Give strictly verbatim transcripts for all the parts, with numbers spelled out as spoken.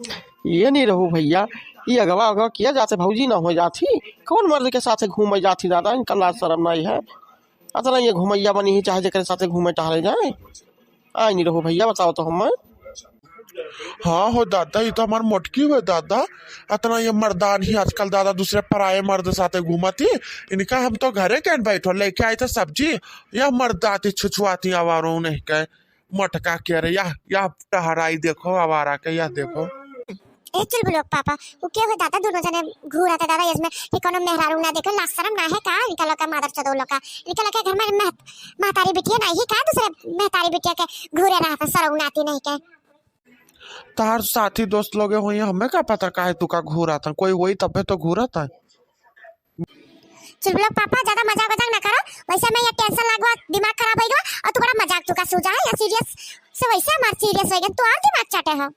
ये नहीं रहू भइया, ये अगवा अगवा किया जाते भौजी ना हो जाती, कौन मर्द के साथे घूमे जाती दादा, इनका लाज शरम नहीं है। अतना ये घुमैया बनी ही, चाहे जेकरे साथे घूमे टहले जाए। आई नहीं रहू भइया, बताओ तो हमें। हाँ हो दादा, ये तो हमार मोटकी हो दादा। अतना ये मर्दान ही आजकल दादा दूसरे पराये मर्द साथे घूमती। इनका हम तो घरे के न बैठो, लेके आई तो सब्जी, या मर्दाती छुछुआती आवारो नहीं के। मोटका के रे, या, या टहराई देखो आवारा के, या देखो। ए चुलबुल लोग पापा, उ के हो दादा, दोनों जने घूरत है दादा, इसमें कि कोनो मेहरारू ना देखे, लाज शरम ना है का? इनका लोग का मादर चोदो लोग का, इनका लोग के घर में मह-, महतारी बिटिया नहीं है का? दूसरे महतारी बिटिया के घूरे रहत है, सरऊ नाती नहीं के। तार साथी दोस्त लोगे होई, हमें का पता काहे तू का घूरत है, कोई होई तबे तो घूरत है। चुलबुल लोग पापा, ज्यादा मजाक वजाक ना करो, वैसे में ये tension लगवा, दिमाग खराब हो गया, और तू बड़ा मजाक तू का सूझा है या serious से, वैसे हमार serious हो गया, तू और दिमाग चाटे हो।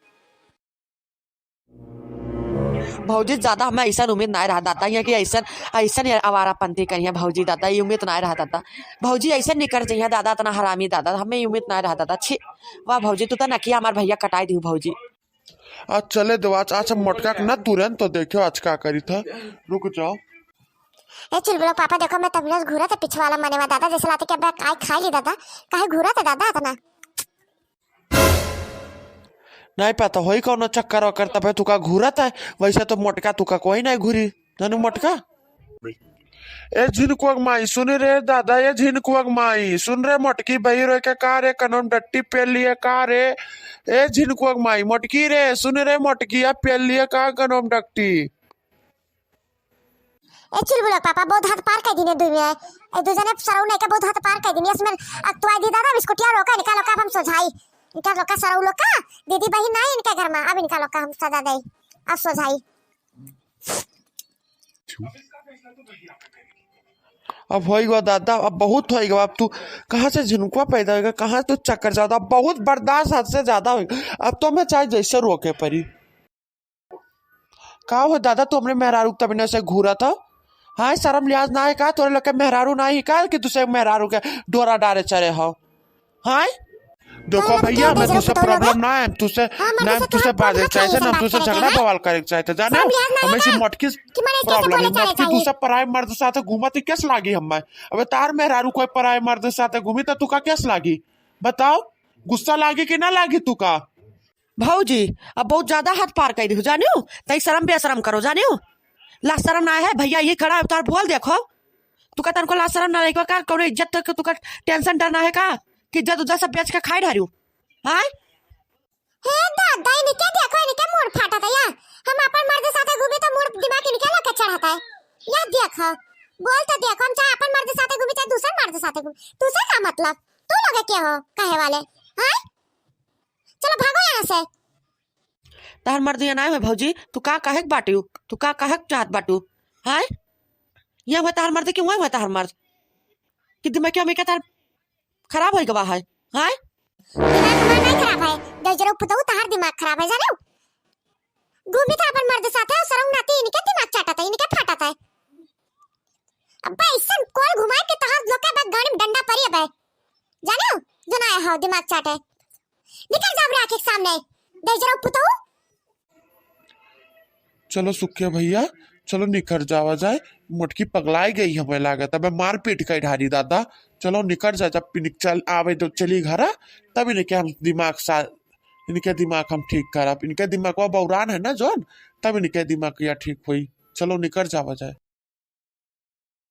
भौजी, ज्यादा हमें ऐसन उम्मीद नाय रहा दादा, यहाँ की ऐसन, ऐसन ये आवारापंथी करिया भौजी दादा, ये उम्मीद नाय रहा दादा। भौजी ऐसे निकर जइया दादा, इतना हरामी दादा, हमें ये उम्मीद नाय रहा दादा। छी, वाह भौजी, तू तो नकिया हमार भैया कटाई दी भौजी। आज चले देवा, आज, आज मोटका के ना तुरंत तो देखो आज का करी था। रुक जाओ। ए चुलबुल लोग पापा, देखो मैं तभी घूरत है पीछे वाला मनेवा दादा, जैसे लाते कि अब आई खाई ली दादा, काहे घूरत है दादा इतना? नहीं पता होई कौनो चक्कर वक्कर, तबे तुका घूरत है। वैसे तो मोटका तुका कोई नहीं घूरी, जानू मोटका। ए झिनकुआ के माई, सुन रे दादा, ए झिनकुआ के माई, सुन रे मोटकी बही रोए के का रे, कनोम डट्टी पेल लिए का रे? ए झिनकुआ के माई, मोटकी रे, सुन रे मोटकी, अब पेल लिए का कनोम डट्टी? ए चुलबुल लोग पापा, बहुत हद पार कर दीने दुई में। ए दू जने सरऊ नहीं के बहुत हद पार कर दीने। इसमें अकतुआई दी दादा, बिस्कुटिया लोग का, इनका लोग का अब हम सोझाई। इनका लोग का सरऊ लोग का, दीदी बहिन नहीं इनके घर में, अब इनका लोग का हम सजा दे, अब सोझाई। अब होई गवा दादा, अब बहुत होई गवा। अब तू कहाँ से झिनकुआ पैदा होएगा, कहाँ से तू चक्कर ज्यादा, बहुत बर्दाश्त हद से ज्यादा होई। अब तो मैं चाहे जैसे रोके परी। का हो दादा, तू हमरे मेहरारू के तबिने से घूरत हो? हाँ, शर्म लिहाज ना है का? तोरे लोग के मेहरारू ना है का कि दूसरे मेहरारू के डोरा डारे चरे हो? हाँ? देखो भैया, मैं तुझसे problem ना है, तुझसे, ना तुझसे बात करे चाहे, ना तुझसे झगड़ा बवाल करे चाहे, जाने? हमें से मटकी problem है, मटकी दूसरा पराए मर्द साथे घूमत ही कैस लागी हमें? अबे तार मेहरारू कोई पराए मर्द साथे घूमी तो तू का कैस लागी? बताओ, गुस्सा लागी कि ना लागी तू का? भौजी, अब बहुत ज्यादा हद पार कर दिहु, जानियो? तई शर्म बेशरम करो, जानियो? लाज शर्म ना है, भैया ये खड़ा है, उतार बोल देखो। तू का तनको लाज शर्म ना रही का? कौनो इज्जत तक तू का tension डर ना है का? कि इज्जत उज्जत सब बेच के खाए ढारियो। हाँ? हे दादा, इनके देखो, इनके मूड़ फाटत है या? हम अपन मर्द साथे घूमी तो मूड़ दिमाग इनके लगे चढ़त है। या देखो, बोल तो देखो, हम चाहे अपन मर्द साथे घूमी, चाहे दूसरे मर्द साथे घूमी, तुझसे का मतलब? तू लोग के हो कहे वाले, हाँ? चलो भागो यहाँ से। तार मर्द यहाँ ना है भौजी, तू का कहे के बाटियो? तू का कहे के चाहत बाटू? हाँ? यहाँ हुआ तार मर्द कि वहाँ हुआ तार मर्द? कि दिमाग क्या में क्या तार खराब हो गवा है? हाँ? दिमाग हमार नहीं खराब है, दहिजरो पुतहु तहार दिमाग खराब है, जाने? घूमी था अपन मर्द साथे और सरंग नाती इनके दिमाग चाटत है, इनके फाटत है। अब्बे ऐसन कोल घुमाए के तहार लोग के बस गाड़ी में डंडा परी अबे, जाने? जो ना आया हो दिमाग चाटे, निकल जाओ रे आँखी के सामने, दहिजरो पुतहु। चलो सुखे भैया, चलो निकर जावा जाए, मोटकी पगलाई गई हमें लागत, अबे मारपीट कर ढारी दादा। चलो निकर जा, जब पिनिक चल आवे तो चली घरा, तब इनके हम दिमाग सा, इनके दिमाग हम ठीक करब, इनके दिमागवा बौरान है ना जौन, तब इनके दिमाग या ठीक होई। चलो निकर जावा जाए।